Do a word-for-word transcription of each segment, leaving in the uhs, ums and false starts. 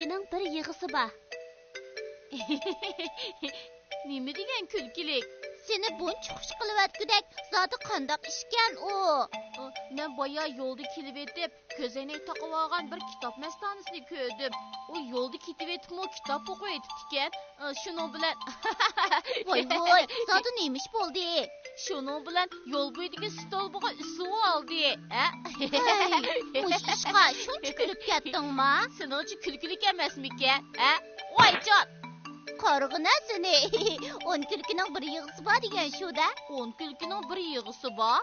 نىڭ بىر يىغىسى بار. نېمە دېگەن كۈلكىلىك؟ سېنى بۇنچە خۇش قىلىۋەتكۈدەك زادى قانداق ئىشكەن ئۇ؟ ئۇ، مەن بايا يولدا كېلىۋېتىپ، كۆزەينەك تاقىۋالغان بىر كىتاب مەستانىسىنى كۆردۈم. ئۇ يولدا كېتىۋېتىپمۇ كىتاب ئوقۇۋېتىپتىكەن. ئۇ، شۇنىڭ بىلەن ۋاي ۋاي، زادى نېمە ئىش بولدى؟ شۇنىڭ بىلەن يول بويىدىكى ستولبىغا ئۈسۈۋالدى. ھە؟ ھەي، مۇشۇ ئىشقا شۇنچە كۈلۈپ كەتتىڭما؟ سېنىڭچە كۈلكىلىك ئەمەسمىكەن؟ ھە؟ ۋايجان! قارىغىنە سېنى! ئون كۈلكىنىڭ بىر يىغىسى بار دېگەن شۇ-دە. ئون كۈلكىنىڭ بىر يىغىسى بار؟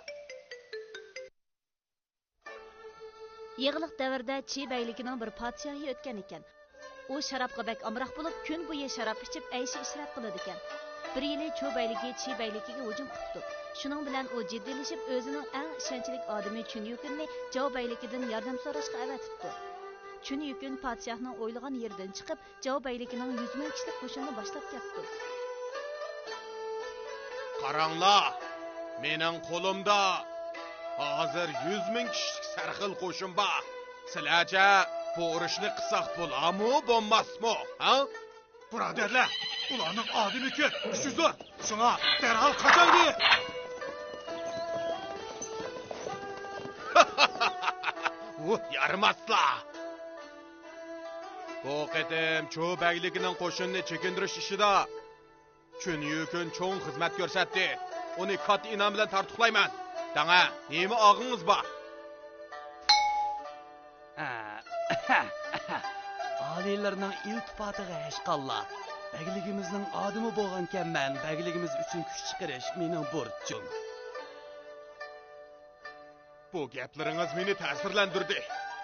يېغىلىق دەۋرىدە چى بەگلىكىنىڭ بىر پادىشاھى ئۆتكەن ئىكەن. ئۇ شارابقا بەك ئامراق بولۇپ، كۈن بويى شاراب ئىچىپ، ئەيشى ئىشرەت قىلىدىكەن. بىر يىلى چۇ بەگلىكى چى بەگلىكىگە ھۇجۇم قىپتۇ. شۇنىڭ بىلەن ئۇ جىددىيلىشىپ، ئۆزىنىڭ ئەڭ ئىشەنچلىك ئادىمى چۈن يۈكۈننى جاۋ بەگلىكىدىن ياردەم سوراشقا ئەۋەتىپتۇ. چۈن يۈكۈن پادىشاھنىڭ ئويلىغان يېرىدىن چىقىپ، جاۋ بەگلىكىنىڭ يۈز مىڭ كىشىلىك قوشۇنىنى باشلاپ كەپتۇ. قاراڭلار، مېنىڭ قولۇمدا ھازىر يۈز مىڭ كىشىلىك سەرخىل قوشۇن بار. سىلەرچە، بۇ ئۇرۇشنى قىلساق بولارمۇ، بولماسمۇ؟ ھە؟ بۇرادەرلەر، ئۇلارنىڭ ئادىمى كۆپ، كۈچى زور. شۇڭا دەرھال قاچايلى! ۋۇھ، يارىماسلار! بۇ قېتىم چۇ بەگلىكىنىڭ قوشۇنىنى چېكىندۈرۈش ئىشىدا چۈن يۈكۈن چوڭ خىزمەت كۆرسەتتى. ئۇنى كاتتا ئىنئام بىلەن تارتۇقلايمەن. دەڭە، نېمە ئاغىڭىز بار؟ ئالىيلىرىنىڭ ئىلتىپاتىغا ھەشقاللا. بەگلىكىمىزنىڭ ئادىمى بولغانكەنمەن، بەگلىكىمىز ئۈچۈن كۈچ چىقىرىش مېنىڭ بۇرچۇم. بۇ گەپلىرىڭىز مېنى تەسىرلەندۈردى.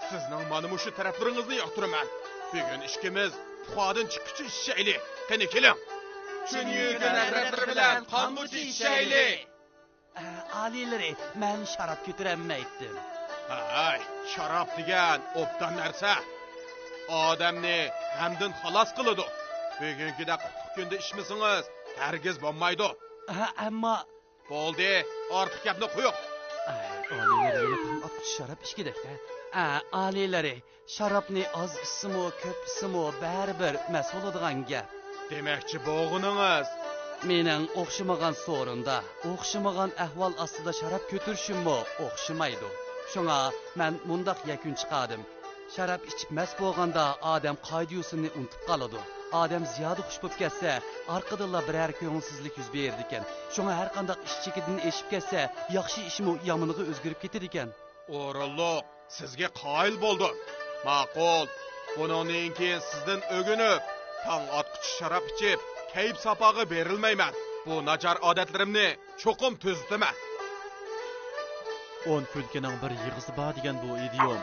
سىزنىڭ مانا مۇشۇ تەرەپلىرىڭىزنى ياقتۇرىمەن. بۈگۈن ئىككىمىز پۇخادىن چىققۇچە ئىچىشەيلى. قېنى، كېلىڭ. چۈن يۈكۈن ھەزرەتلىرى بىلەن قانغۇچە ئىچىشەيلى. ئە، ئالىيلىرى، مەن شاراب كۆتۈرەلمەيتتىم. ھەي، شاراب دېگەن ئوبدان نەرسە. ئادەمنى غەمدىن خالاس قىلىدۇ. بۈگۈنكىدەك قۇتلۇق كۈندە ئىچمىسىڭىز، ھەرگىز بولمايدۇ. ھە، ئەمما بولدى، ئارتۇق گەپنى قويۇڭ. ئاي، ئالىيلىرى يەنە تاڭ ئاتقۇچە شاراب ئىچكۈدەك-دە. ئە، ئالىيلىرى، شارابنى ئاز ئىچسىمۇ، كۆپ ئىچسىمۇ، بەرىبىر مەست بولىدىغان گەپ. دېمەكچى بولغىنىڭىز؟ مېنىڭ ئوخشىمىغان سورۇندا، ئوخشىمىغان ئەھۋال ئاستىدا شاراب كۆتۈرۈشۈممۇ ئوخشىمايدۇ. شۇڭا مەن مۇنداق يەكۈن چىقاردىم. شاراب ئىچىپ مەست بولغاندا ئادەم قائىدە-يوسۇننى ئۇنتۇپ قالىدۇ. ئادەم زىيادە خۇش بولۇپ كەتسە، ئارقىدىنلا بىرەر كۆڭۈلسىزلىك يۈز بېرىدىكەن. شۇڭا ھەرقانداق ئىش چېكىدىن ئېشىپ كەتسە، ياخشى ئىشمۇ يامىنىغا ئۆزگىرىپ كېتىدىكەن. ئورۇنلۇق، سىزگە قايىل بولدۇم. ماقۇل، بۇنىڭدىن كېيىن سىزدىن ئۆگىنىپ، تاڭ ئاتقۇچە شاراب ئىچىپ، كەيپ-ساپاغا بېرىلمەيمەن. بۇ ناچار ئادەتلىرىمنى چوقۇم تۈزىتىمەن. ئون كۈلكىنىڭ بىر يىغىسى بار دېگەن بۇ ئىدىيوم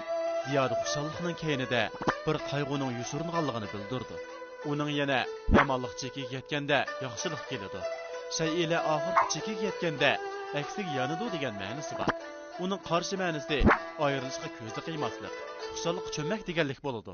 زىيادە خۇشاللىقنىڭ كەينىدە بىر قايغۇنىڭ يوشۇرۇنغانلىقىنى بىلدۈرىدۇ. ئۇنىڭ يەنە يامانلىق چېكىگە يەتكەندە ياخشىلىق كېلىدۇ. شەيئىلەر ئاخىرقى چېكىگە يەتكەندە ئەكسىگە يانىدۇ دېگەن مەنىسى بار. ئۇنىڭ قارشى مەنىسى ئايرىلىشقا كۆزنى قىيماسلىق، خۇشاللىققا چۆممەك دېگەنلىك بولىدۇ.